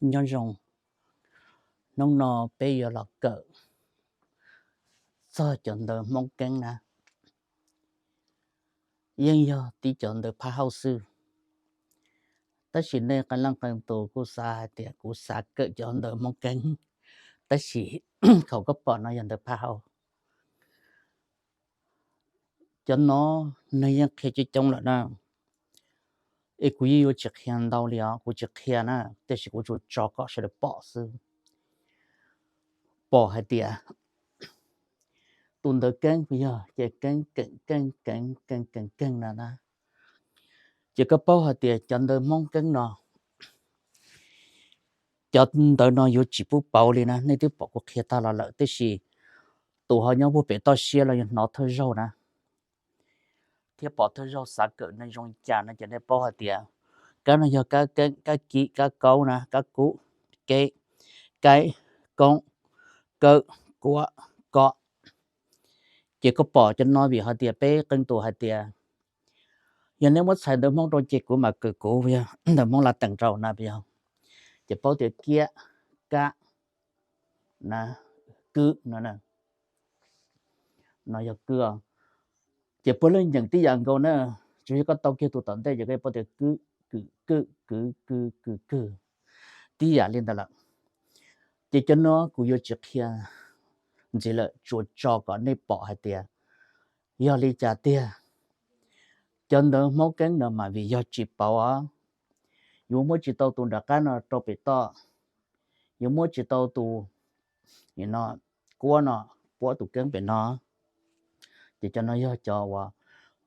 Nyob zoo, hnub no peb yuav los kawm txog cov ntawv Hmoob Keeb na. Yeej yog tib cov ntawv phaj hauj xwb, tab sis nej qee leej qee tus kuj xav hais tias kuv xav kawm cov ntawv Hmoob Keeb, tab sis thaum koj pom no yog ntawv phaj hauj. Cov no nws yeej qhia coob coob lawm na, es kuv yeej yuav tsis qhia ntau li os, kuv tsis qhia na, tiam sis kuv tsuas tso kom sawv daws pom xwb. Pom hais tias tus ntawv Keeb kuj yog ces Keeb Keem Keej Keev Keej Keem Keej no na. Ces koj paub hais tias cov ntawv Hmoob Keeb no, cov ntawv no yuav tsis pub pauv li na, nej twb pom kuv qhia tag los lawm, tiam sis tus ho nyob puag pem toj siab los yog hnov thawj zaug na, thiab pom thawj zaug xav kawm neeg zoo li cas no ces nej paub hais tias kab no yog kab keeb, kab kib, kab kaub na, kab kub, keb, kaib, koob, kawb, kuab, kob. Ces koj pom cov no vim hais tias peb qee tus hais tias yog neb muab txhais ntawv Hmoob rau ces kuv mam kawm kuv, yog ntawv Hmoob Latees rau na, yog, ces paub tias kiab, kab, na, kwb no, no yog kwb. Ces puav leej nyeem tib yam nkaus na, tsuas yog koj tau kiag tus tom ntej ces koj paub tias kwb, kwm, kwj, kwv, kw, kws, kwg, tib yam li ntawd lawm. Ces cov no kuv yuav tsis qhia ntxiv lawm, tsuas tso kom nej pom hais tias yog li cas tiag. Cov ntawv Hmoob Keeb no mas vim yog tsis pauv os, yuav muab tsis tau tus nram qab no rau pem toj, yuav muab tsis tau tus no, kuab no, puab tus keeb pem no. Ces cov no yog cov uas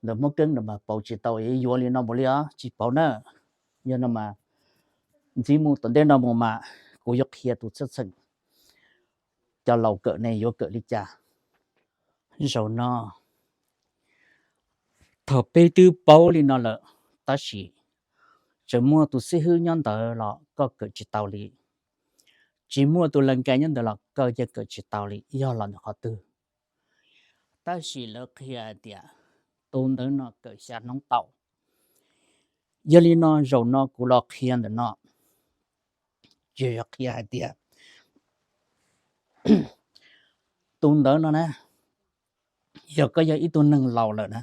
ntawv Hmoob Keeb no mas pauv tsis tau, yuav li no mus li os, tsis pauv na. Yog no mas ntxiv mus tom ntej no mus mas kuv yuav qhia tus txheej txheem cov laus kawm ne yuav kawm li cas. Zaum no thaum peb twb paub li no lawm, tab sis tseem muaj tus xib hwb nyob ntawd los koj kawm tsis tau li, tsis muaj tus lees kas nyob ntawd los koj yeej kawm tsis tau li, yog los ntawm qhov twg. Tab sis lawv qhia hais tias tus ntawv no kawm xya hnub tau. Yog li no zaum no kuv los qhia ntawm no, ces yog qhia hais tias tus ntawv no na, yog koj yog ib tug neeg laus lawm na,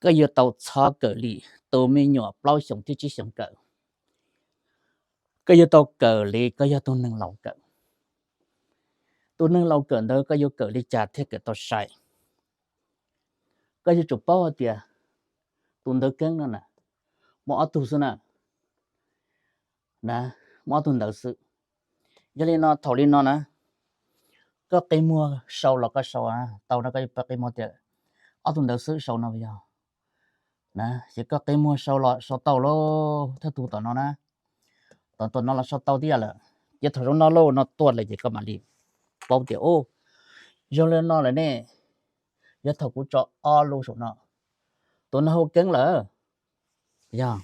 koj yuav tau txhob kawm li tus me nyuam plaub xyoos thiab tsib xyoos kawm. Koj yuav tau kawm li koj yog tus neeg laus kawm. Tus neeg laus kawm ntawd koj yuav kawm li cas thiaj kawm tau sai? Koj yuav tsum paub hais tias tus ntawv keeb no na, muaj ob tug xwb na, na, muaj ob tug ntawv xwb. Yog li no thaum li no na, koj qi muag sau los koj sau tau no, koj yuav qi muag tias ob tug ntawv xwb sau no yog, ces koj qi muag sau los sau tau lauj, thawj tug tom no na, tom tom no los sau tau tib yam lawm, ces thaum zoo no lauj no tuaj lawm ces koj mam li paub tias, o, zoo li no lawm ne, yog thaum kuv tso ob lub saum no, tus no hu keeb lawm. Yog,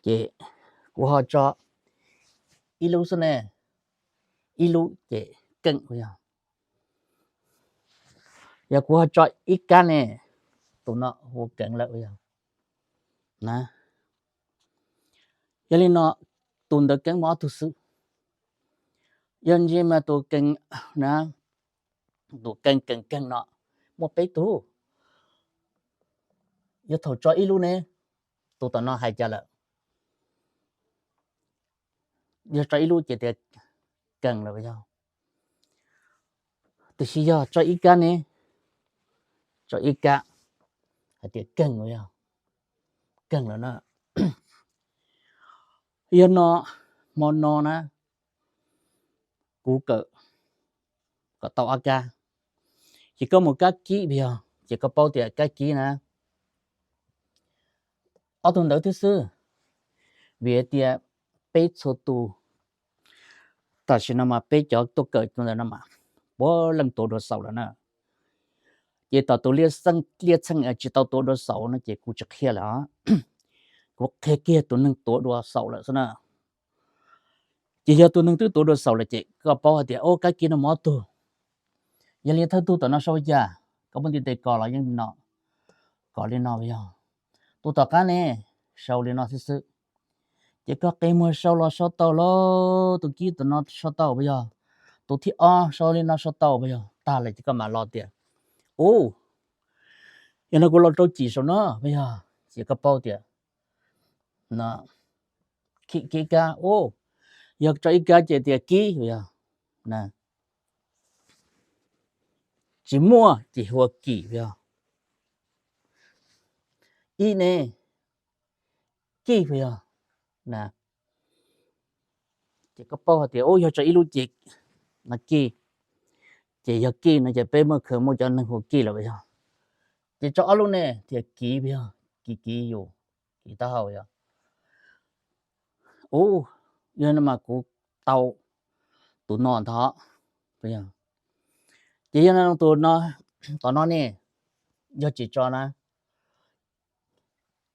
ces kuv ho tso ib lub xwb ne, ib lub ces keej yog. Yog kuv ho tso ib kab ne, tus no hu keev lawm yog. Yog li no, tus ntawv keeb muaj ob tug xwb. Yog ntsis mas tus keej na, tus keej keej keej no muaj peb tug. Yog thaum tso ib lub ne, tus tom no hais cas lawm? Yog tso ib lub ces tias keej lawm yog. Tiam sis yog tso ib kab ne, tso ib kab hais tias keej yog, keej lawm na. Yog no, hmo no na, kuv kawm kom tau ob kab, ces koj mus kab kib yog, ces koj paub tias kab kib na, ob tug ntawv twb xwb, vim tias peb txhua tus tam sim no mas peb cov tuaj kawm tus ntawd no mas puav leej tuav dua xaus lawm na. Ces tom tus liaj txheej tsis tau tuav dua xaus no ces kuv tsis qhia lawm. Kuv qhia kiag tus neeg tuav dua xaus lawm xwb na. Ces yog tus neeg twb tuav dua xaus lawm ces koj paub hais tias, o, kab kib no muaj ob tug. Yog li thawj tug tom no sau cas? Koj muab ntiv tes kos los yeej no, kos li no yog. Tus tom qab ne, sau li no xwb xwb. Ces koj qi muag sau los sau tau los, tus kib tus no sau tau puas yog? Tus thib ob sau li no sau tau puas yog? Tag lawm ces koj mam los tias, ub, yog no kuv los rau cim saum no puas yog? Ces koj paub tias, no, kib kab, ub, yog tso ib kab ces tias kib puas yog? Tsis muaj ces hu ua kim puas yog? Ib ne, kib puas yog? Ces koj paub hais tias, ub, yog tso ib lub ces, no kij, ces yog kij no ces peb muaj khaws muaj cov neeg hu kij lawm puas yog? Ces tso ob lub ne, tias kiv puas yog? Kiv, kiv yus, kiv taub hau yog. Ub, yog no mas kuv tau tus no ntag puas yog? Ces yog no tus no, tom no ne, yog tsis tso na,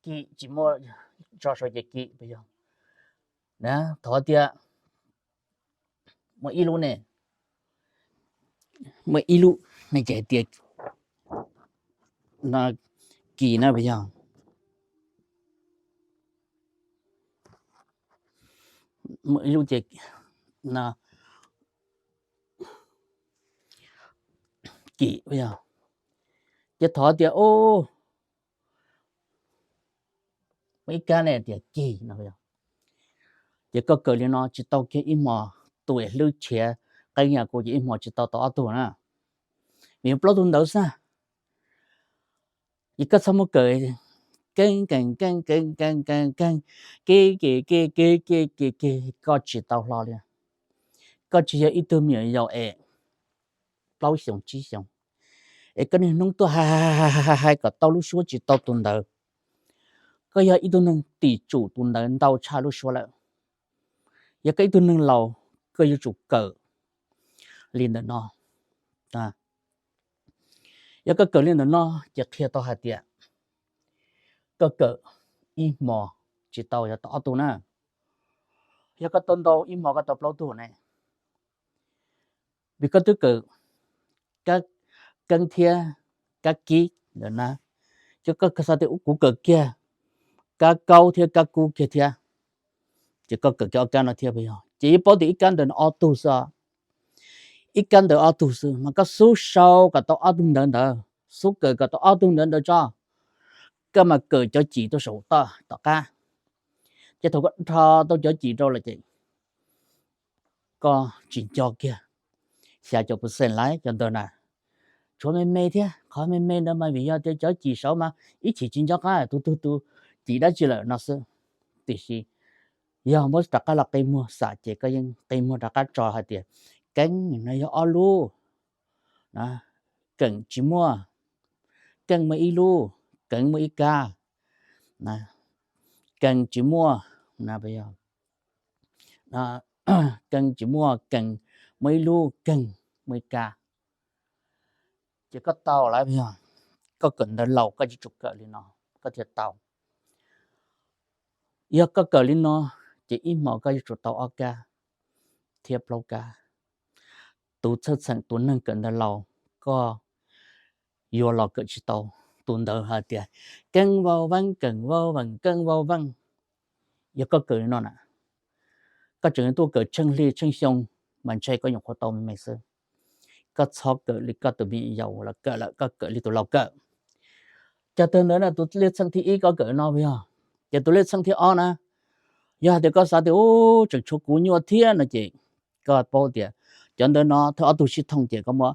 kim tsis muaj, tso saum ces kim puas yog? Thov tias muaj ib lub ne, muaj ib lub ne ces hais tias no kis na puas yog? Muaj ib lub ces no kis puas yog? Ces thov tias, ub, muaj ib kab ne tias kis no puas yog? Ces koj kawm li no tsis tau kiag ib hmos, tus es hlwb tshiav qeeb yam kuv ces ib hmos tsis tau tau ob tug na, vim yog plaub tug ntawd xwb. Ces koj txhob muab kawm keeb keeb keeb keeb keeb keeb keeb, keeb keeb keeb keeb keeb keeb, koj tsis tau hlo li. Koj tsis yog ib tug me nyuam yaus es plaub xyoos tsib xyoos es koj niaj hnub tuaj hais hais hais hais kom tau lub suab tsis tau tus ntawd. Koj yog ib tug neeg tim tsum tus ntawd ntau tshaj lub suab lawm. Yog koj ib tug neeg laus, koj yuav tsum kawm li ntawm no. Yog koj kawm li ntawm no ces qhia tau hais tias koj kawm ib hmos tsis tau yog tau ob tug na. Yog koj tau ntau ib hmos koj tau plaub tug ne, vim koj twb kawm kab keeb thiab kab kib ntawm na. Ces koj xav tias kuv kawm kiag kab kaub thiab kab kub kiag thiab, ces koj kawm kiag ob kab no thiab puas yog? Ces yeej paub tias ib kab ntawd no ob tug xwb, ib kab ntawd ob tug xwb, mas koj xub sau kom tau ob tug ntawd ntawd, xub kawm kom tau ob tug ntawd ntawd tso, koj mam kawm cov cim tuaj saum toj tom qab. Ces thaum koj rho tau cov cim rau lawm ces koj tsis nco kiag xya caum percent lawm cov ntawd na. Tshuav me me thiab, qhov me me ntawd mas vim yog tias cov cim saud mas ib chim tsis nco qab tus tug tus cim dab tsi lawm no xwb. Tiam sis yog muab rov qab los qi muag xam ces koj yeej qi muag rov qab tso hais tias keeb no yog ob lub, keem tsis muaj, keej muaj ib lub, keev muaj ib kab, keej tsis muaj, keej tsis muaj, keej muaj ib lub, keej muaj ib kab. Ces koj tau lawm puas yog? Koj kawm ntawv laus koj yuav tsum kawm li no koj thiaj tau. Yog koj kawm li no ces ib hmos koj yuav tsum tau ob kab thiab plaub kab. Tus txhawj txheem tus neeg kawm ntawv laus, koj yuav los kawm tsis tau tus ntawd hais tias keeb vau veeb keem vau veem keeb vau veej. Yog koj kawm li no na, koj tseem tuaj kawm tsheej hli tsheej xyoo mas ntshe koj nyuam qhuav tau me me xwb. Koj txhob kawm li koj tus me nyuam yaus los kawm lawm, koj kawm li tus laus kawm. Cog tag ntawd na, tus lej txheej thib ib koj kawm no puas yog? Ces tus lej txheej thib ob na, yog hais tias koj xav tias ub tseem tshuav kuv nyuaj thiab no ces koj paub tias cov ntawd no thawj ob tug sib thooj ces koj muab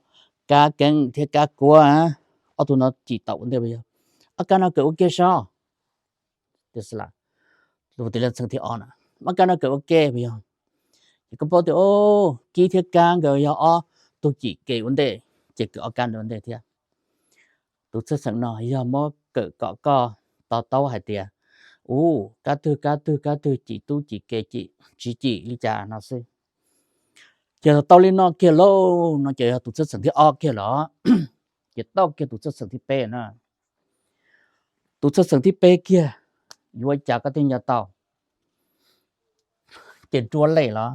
kab keeb thiab kab kuab, ob tug no cim tau ua ntej puas yog? Ob kab no kawm ua ke saib. Tus lej txheej thib ob na, ob kab no kawm ua ke puas yog? Ces koj paub tias kib thiab kab nkawd yog ob tug cim ke ua ntej, ces kawm ob kab ntawd ua ntej thiab. Tus txhawj xeem no yog muab kawm kom koj to taub hais tias ub kab twg kab twg kab twg cim tub cim ke, tsis cim li cas no xwb. Ces tau li no kiag lauj no ces yog tus txhawj xeem thib ob kiag lawm, ces tau kiag tus txhawj xeem thib peb na. Tus txhawj xeem thib peb kiag yuav ua cas koj thiaj nco tau? Ces nruab lej los,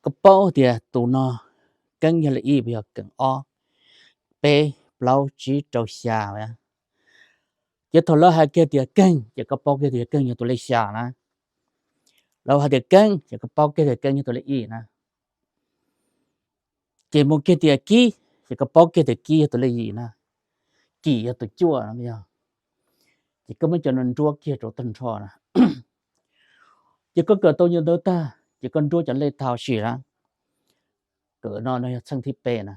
koj paub tias tus no keeb yog lej ib, yog keem ob, peb plaub tsib rau xya. Ces thaum lawv hais kiag tias keeg ces koj paub kiag tias keeg yog tus lej xya na. Lawv hais tias Keeb ces koj paub kiag tias Keeb yog tus lej ib na. Ces mus kiag tias Kib ces koj paub kiag tias Kib yog tus lej yim na. Kim yog tus cuaj no yog. Ces koj muab cov no nruab kiag rau tag nrho na. Ces koj kawm tau ntawd tag ces koj nruab cov lej tag huv si na. Kawm no no yog txheej thib peb na.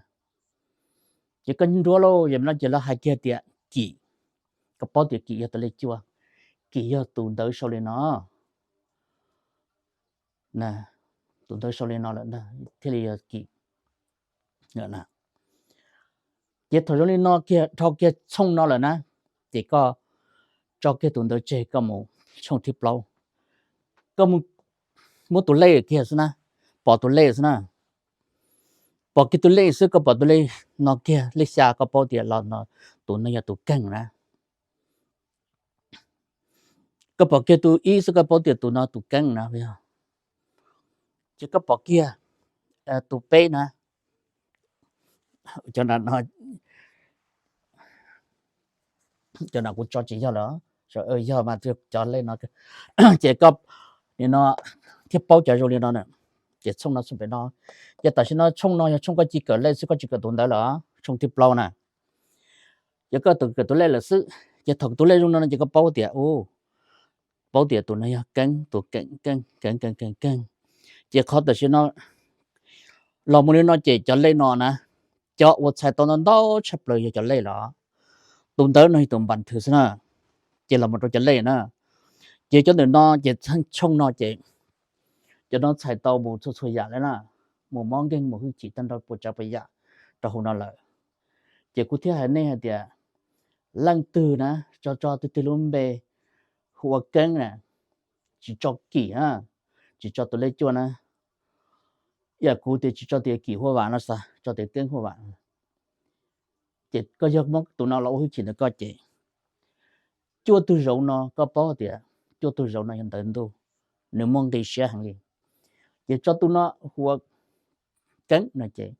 Ces koj nruab lauj, yog no ces lawv hais kiag tias Kim, koj paub tias Kim yog tus lej cuaj, Kim yog tus ntawv sau li no, tus ntawv sau li no lawm thiaj li yog Kim. Ces thaum zoo li no kiag dhau kiag tshooj no lawm na, ces koj tso kiag tus ntawv tseg koj mus tshooj thib plaub. Koj muab tus lej kiag xwb na, pom tus lej xwb na. Pom kiag tus lej xwb, koj pom tus lej no kiag, lej xya, koj paub tias los no tus no yog tus Keeb na. Koj pom kiag tus ib xwb koj paub tias tus no tus Keeb na. Ces koj pom kiag tus peb na, cov no kuv tso tsis yog lawm, yog mas cov lej no. Ces koj nim no thiaj paub cov zoo li no na. Ces tshooj no tshooj pem no, ces tam sim no tshooj no yog tshooj koj cia li kawm lej xwb, koj tsis kawm tus ntawv lawm, tshooj thib plaub na. Ces koj tus kawm tus lej lawm xwb, ces thaum tus lej zoo no no ces koj paub tias, paub tias tus no yog Keeb, tus Keeb, Keeb, Keeb, Keeb, Keeb, Keeb. Ces qhov tam sim no los mus li no ces cov lej no na, cov uas txhais tau ntau ntau tshaj plaws yog cov lej los. Tus ntawv no yog tus npas thwv xwb na, ces los mus rau cov lej na. Ces cov ntawm no ces tshooj no ces cov no txhais tau mus txhua txhua yam li na, mus mob nkeeg mus hwj chim tag nrho puas tsav puas yam rau hauv no lawm. Ces kuv thiaj hais nej hais tias leej twg na tso tso twg twg lub npe hu ua Keeb na, tsis tso Kim na, tsis tso tus lej cuaj na. Yam kuv tias tsis tso tias Kim Huaj Vam no xav tso tias Keeb Huaj Vam. Ces koj yog muab tus no los ua hwj chim ntawm koj ces cuaj tug zauv no koj paub tias cuaj tug zauv no yog ntawv ntuj, nws muaj nqi siab heev li. Ces tso tus no hu ua Keeb no ces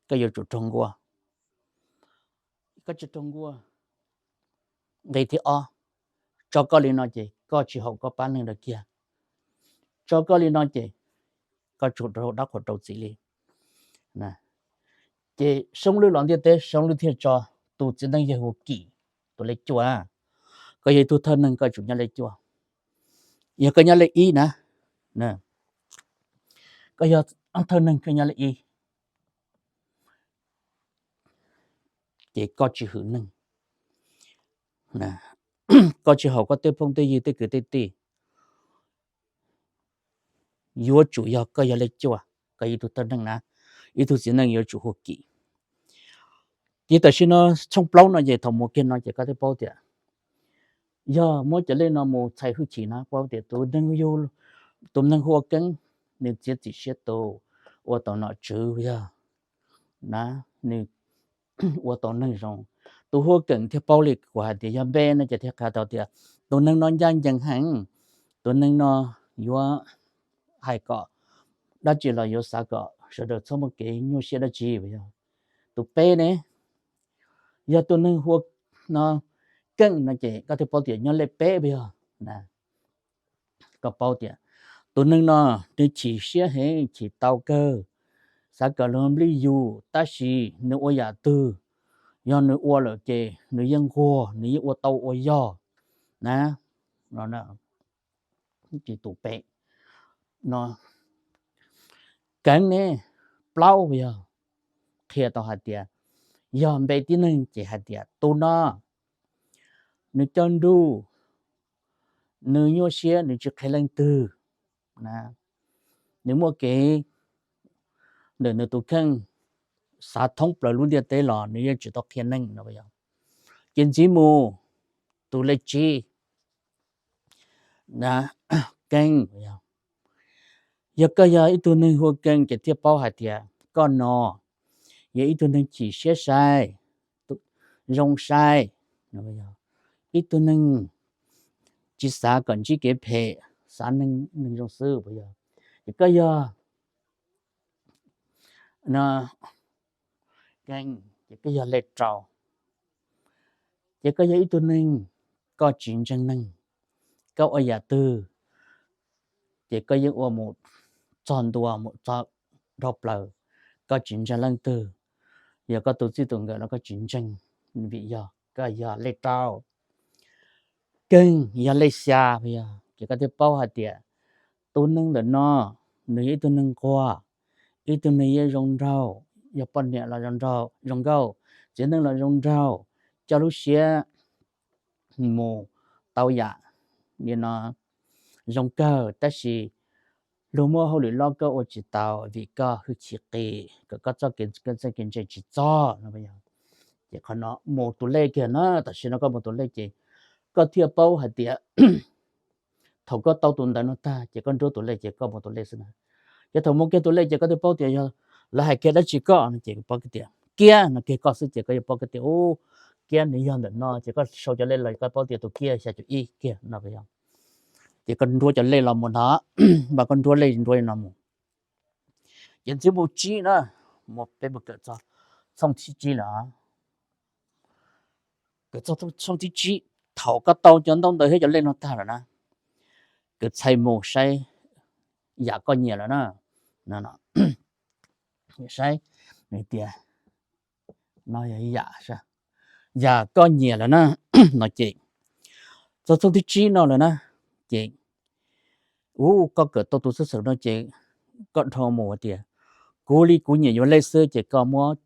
koj yuav tsum raug nkuaj. Koj tsis raug nkuaj, nqi thib ob, tso koj li no ces koj tsis haum koj pab neeg lawm kiag. Tso koj li no ces koj tsum raug dab qhuas rau txim li. Ces Soob Lwj los ntiaj teb, Soob Lwj thiaj tso tus txiv neej yawg hu Kim tus lej cuaj. Koj yog ib tug thawj neeg koj tsum nyob lej cuaj. Yog koj nyob lej ib na, koj yog thawj neeg koj nyob lej ib, ces koj tsis hwm neeg, koj tsis haum koj tej phooj tej ywg tej kwv tej tij. Yuav tsum yog koj yog lej cuaj, koj yog ib tug thawj neeg na, ib tug txiv neej yuav tsum hu Kim. Ces tam sim no tshooj plaub no ces thaum mus kiag no ces koj thiaj paub tias yog muab cov lej no mus txhais hwj chim na, paub tias tus neeg hu ua Keeb, nws txiav txim siab tus, ua tau nom tswv yog na, nws ua tau neeg zoo. Tus hu ua Keem thiaj paub li kuv hais tias yog npe no ces thiaj qhia tau tias tus neeg no ncaj ncees heev, tus neeg no yuav hais kom dab tsi los yuav xav kom sawv daws txhob muaj kev nyuaj siab dab tsi. Yog tus peb ne, yog tus neeg hu ua no Keej no ces koj thiaj paub tias nyob lej peb puas yog. Koj paub tias tus neeg no nws chim siab heev, chim tau kawg, xav kom luag nplij yus, tab sis nws ua yam twg, yog nws ua lawm ces nws yeej nquag, nws yeej ua tau ua yog na. Tsis tus peb no, Keev ne, plaub yog qhia tau hais tias yog npe tib neeg ces hais tias tus no nws coj nruj, nws nyuaj siab, nws tsis qhia leej twg, nws muaj kev ntawm nws tus kheej xav thoob plaws lub ntiaj teb los nws yeej tsis tau qhia neeg no. Ces ntxiv mus tus lej tsib, Keej, yog koj yog ib tug neeg hu ua Keej ces thiaj paub hais tias koj no yog ib tug neeg chim siab sai, zoo sai, ib tug neeg tsis xav kom ntsib kev phem, xav neeg zoo xwb puas yog? Ces koj yog Keej, ces koj yog lej rau, ces koj yog ib tug neeg koj tsis ntseeg neeg, koj ua yam twg ces koj yeej ua mus txog ntua mus txog dhau plaws, koj tsis ntseeg leej twg. Yog koj tus txij tus nkawm los koj tsis ntseeg, vim yog koj yog lej rau, keeg yog lej xya, yog ces koj thiaj paub hais tias tus neeg ntawm no nws yog ib tug neeg nquag, ib tug neeg yeej zoo nraug, yog poj niam los zoo nraug zoo nkauj, txiv neej los zoo nraug, coj lub siab mus tau yam li no zoo kawg, tab sis luag muaj hauj lwm loj koj ua tsis tau vim koj hwj chim qis, kom koj txoj kev txawj kev ntse tsis txog no. Ces qhov no mus tus lej kiag na, tam sim no koj mus tus lej ces koj thiaj paub hais tias thaum koj tau tus ntawv no tag ces koj nruab tus lej ces koj mus tus lej xwb na. Ces thaum mus kiag tus lej ces koj thiaj paub tias yog lawv hais kiag dab tsi koj no ces paub kiag tias kiab no kiag koj xwb ces koj yuav paub kiag tias u, kiab nws yog ntawm no ces koj sau cov lej los koj paub tias tus kiab xya caum ib kiag no yog. Ces koj nruab cov lej los mus no, mas koj nruab lej nruab li no mus. Ces ntxiv mus tsib na, mus peb mus kawm txog txhooj thib tsib lawm. Kawm txog txhooj thib tsib, thaum koj tau cov ntaub ntawv thiab cov lej no tag lawm na, kawm txhais mus saib yam koj nyiam lawm na. Saib tias no yog yam, yam koj nyiam lawm na, no ces txog txhooj thib tsib no lawm na, ces u, koj kawm tau tus txheej txheem no ces koj dhau mus tias kuv li kuv nyiam yuav lej xwb ces koj muab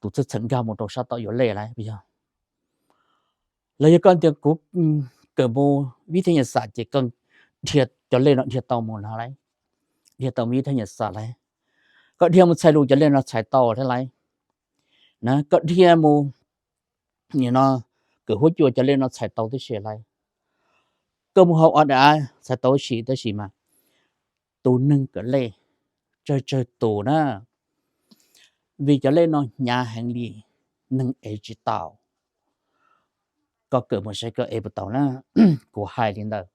tus txheej txheem nkag mus rau sab tom yuav lej lawm yog. Los yog koj tias kuv kawm mus vib thaj nyas xam ces koj dhia cov lej no dhia tau mus no lawm, dhia tau mus vib thaj nyas xam lawm, koj dhia mus txhais lus cov lej no txhais tau thiab lawm na, koj dhia mus no kawm huab cua cov lej no txhais tau tib si lawm. Koj mus hauv o da txhais tau tib si, tab sis mas tus neeg kawm lej tsawg tsawg tus na, vim cov lej no hnyav heev li, neeg ev tsis tau. Koj kawm mus saib koj ev puas tau na, kuv hais li ntawd.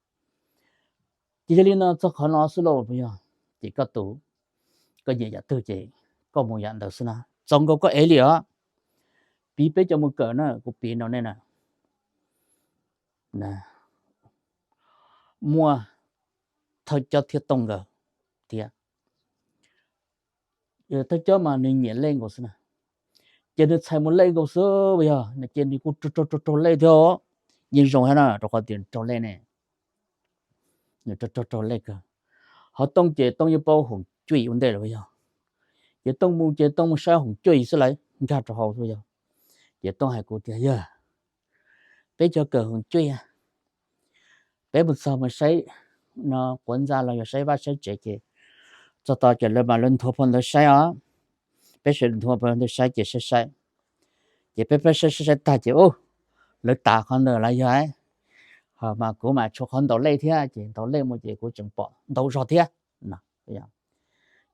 Ces yog li no txog qhov no xwb lauj, yog ces koj tus, koj nyiam yam twg ces koj mus yam ntawd xwb na, txaus nkaus koj ev li os. Piv peb cov mus kawm na, kuv piv rau nej na, muaj thawj coj thiab tooj nkawd thiab. Thawj coj mas nws nyiam lej nkaus xwb na, ces nws txhais mus lej nkaus xwb yog, ces nws kuj raug raug raug lej thiab, yeej zoo thiab na, rau qhov tias raug lej ne, nws raug raug raug lej kawg. Ho tooj ces tooj yeej paub hoom cuij ua ntej lawm yog, ces tooj mus ces tooj mus saib hoom cuij xwb lawm, nkag rau hauv xwb yog. Ces tooj hais kuv tias yog, peb cov kawm hoom cuij, peb mus txog mus saib no quav ntxa los yog saib vaj saib tsev ces txog tod ces lawv mas lawv nthuav phau ntawv saib os, peb sawv daws nthuav phau ntawv saib ces saib saib, ces peb peb saib saib saib tag ces u, lawv tas qhov ntawd lawm yog, ho mas kuv mas tshuav qhov ntaus lej thiab ces ntaus lej mus ces kuv tseem pom ntau zog thiab no.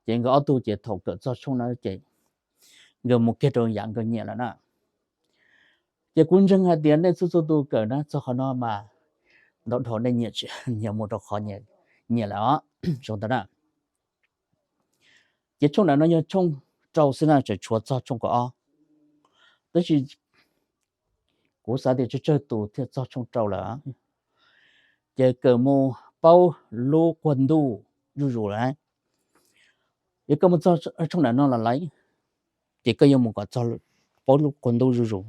Ces nkawd ob tug ces thaum kawm txog tshooj no ces nkawd mus kiag rau yam nkawd nyiam lawm na. Ces kuv ntseeg hais tias nej txhua txhua tus kawm na txog qhov no mas ntau dhau nej nyiam mus rau qhov nyiam lawm os. Zoo ntawd na. Ces tshooj ntawm no yog tshooj rau xwb na, tseem tshuav txog tshooj kaum ob, tab sis kuv xav tias tsawg tsawg tus thiaj txog tshooj rau lawm. Ces kawm mus paub lub quag ntuj zuj zus lawm. Yog koj mus txog tshooj ntawm no los lawm, ces koj yuav mus kom txog paub lub quag ntuj zuj zus.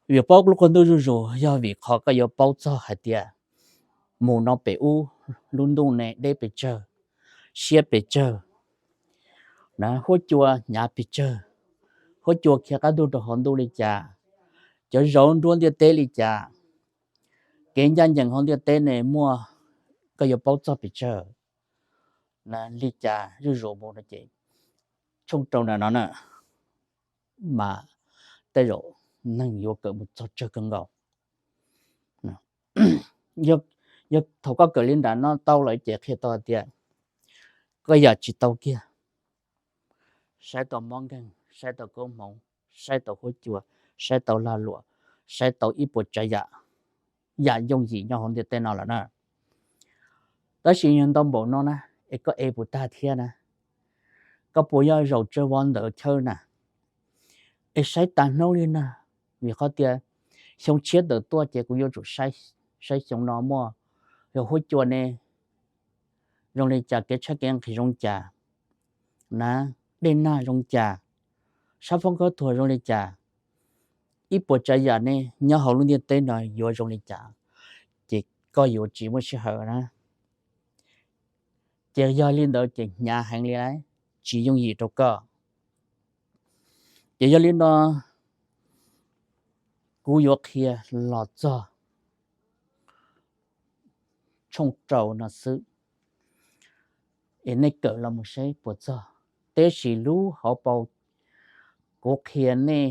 Vim paub lub quag ntuj zuj zus yog vim qhov koj yuav paub txog hais tias mus no pem ub lub ntuj ne deb pes tsawg, siab pes tsawg, na huab cua hnyav pes tsawg, huab cua khiav qab ntug rau hauv ntuj li cas, cov zauv nruab ntiaj teb li cas, kev ncaj ncees hauv ntiaj teb ne muaj, koj yuav paub txog pes tsawg na, li cas zuj zus mus no ces tshooj rau ntawm no na mas tej zaum neeg yuav kawm mus txog tsawg kawg nkaus. Yog thaum koj kawm li nram no tau lawm ces qhia tau hais tias koj yam tsis tau kiag, saib tau mob nkeeg, saib tau koob hmoov, saib tau huab cua, saib tau lag luam, saib tau ib puas tsav yam, yam yooj yim nyob hauv ntiaj teb no lawm na. Tab sis yog ntau npaum no na, es koj ev puas tag thiab na? Koj puas yog zaum tsawg vov ntawd chaw na? Es saib tas hnub li na, vim qhov tias xyoo tshiab ntawm tuaj ces kuv yuav tsum saib xyoo no muaj Yog huab cua ne zoo li cas, kev tshaib kev nqhis zoo cas na, dej nag zoo cas, sab foob khaub thuas zoo li cas, ib puas tsav yam ne nyob hauv lub ntiaj teb no yuav zoo li cas, ces koj yuav tsis muaj sij hawm na. Ces yog li ntawd ces hnyav heev li lawm, tsis yooj yim rau koj. Ces yog li no kuv yuav qhia los txog tshooj rau no xwb, es nej kawm los mus seb puas txog. Tab sis lub hauv paus kuv qhia nej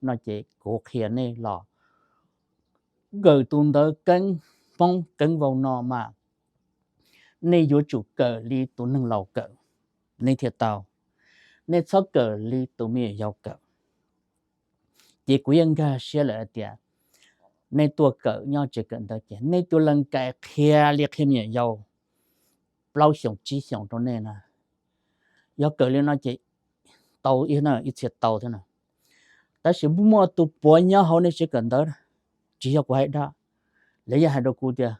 no ces kuv qhia nej los kawm tus ntawv keeb Hmoob keeb vau no mas nej yuav tsum kawm li tus neeg laus kawm, nej thiaj tau. Nej txhob kawm li tus me nyuam yaus kawm. Ces kuv yeej nkag siab lawm hais tias nej tuaj kawm nyob tsev kawm ntawv ces nej tus lees kais qhia li qhia me nyuam yaus plaub xyoos tsib xyoos rau nej na. Yog kawm li no ces tau ib txhia tau thiab na. Tab sis muaj tus puav nyob hauv nej tsev kawm ntawv, tsis yog kuv hais dag, lawv yeej hais rau kuv tias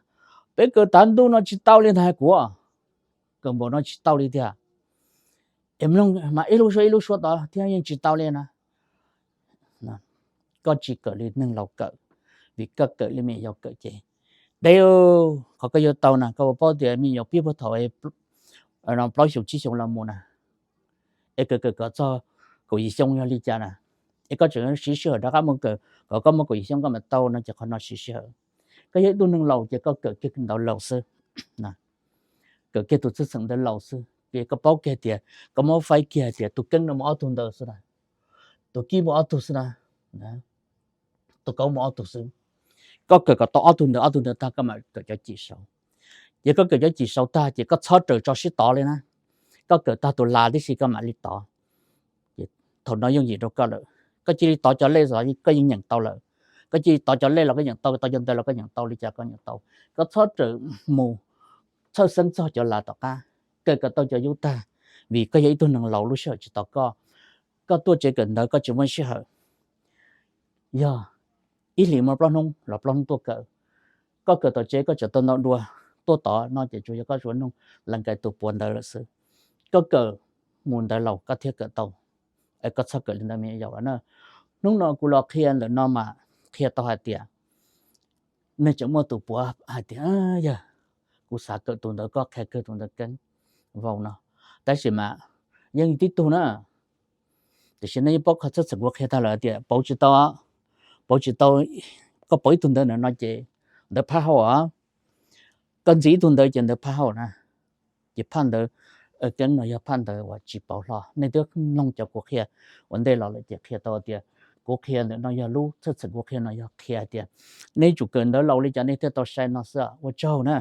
peb kawm tav ntuj no tsis tau li ntag, hais kuv kawm npaum no tsis tau li tiag, es mloog mas ib lub suab ib lub suab tod thiab yeej tsis tau li na. Koj tsis kawm li neeg laus kawm, vim koj kawm li me nyuam yaus kawm ces deb. Qhov koj yuav tau na, koj puas paub tias me nyuam yaus pib puag thaum plaub xyoos tsib xyoos los mus na, es kawm kawm kom txog kaum yim xyoo yog li cas na, es koj tseem siv sij hawm rov qab mus kawm kom koj muaj kaum yim xyoo koj mam tau no ces qhov no siv sij hawm. Koj yog ib tug neeg laus ces koj kawm kiag ntawv laus xwb, kawm kiag tus txheej txheem ntawv laus xwb, ces koj paub kiag tias koj muab faib kiag tias tus keeb no muaj ob tug ntawv xwb na, tus kib muaj ob tug xwb na, tus kauv muaj ob tug xwb. Koj kawm kom tau ob tug ntawv, ob tug ntawv tag koj mam kawm cov cim saud. Ces koj kawm cov cim saud tag ces koj txhob raws tso sib tov li na. Koj kawm tag tus las tib si koj mam li tov. Thaum no yooj yim rau koj lawm, koj cia li tov cov lej, koj yeej nyeem tau lawm. Koj cia li tov cov lej los koj nyeem tau, tov cov ntawv los koj nyeem tau, li cas koj nyeem tau. Koj txhob raws mus txhawj xeeb txog cov las tom qab, kawm kom tau cov yub tag, vim koj yog ib tug neeg laus lub sij hawm tsis tos koj. Koj tuaj tsev kawm ntawv koj tsis muaj sij hawm. Yog ib hlis muaj plaub hnub los plaub hnub tuaj kawm, koj kawm tom tsev koj tseem tau ntau dua, tuaj tod no ces tsuas yog koj tsuas nug lees kais tus puav ntawv lawm xwb. Koj kawm mus ntawv laus koj thiaj kawm tau, es koj txhob kawm li ntawv me nyuam yaus lawm na. Hnub no kuv los qhia ntawm no mas qhia tau hais tias nej tseem muaj tus puav hais tias yog kuv xav kawm tus ntawv koj qhia kawg, tus ntawv keeb vau no, tab sis mas yeej tib tug na. Tiam sis nej yeej paub qhov txheej txheem kuv qhia tag lawm tias pauv tsis tau, pauv tsis tau, koj pauv ib tug ntawv ntawm no ces ntawv phaj hauj os. Koj ntxiv ib tug ntawv ces ntawv phaj hauj na. Ces phaj ntawv keeb no yog phaj ntawv uas tsis pauv hlo. Nej twb mloog cov kuv qhia ua ntej los lawm ces qhia tau tias kuv qhia ntawm no yog lub txheej txheem kuv qhia no yog qhia hais tias nej tsum kawm ntawv laus li cas nej thiaj tau sai no xwb, ua tsaug na.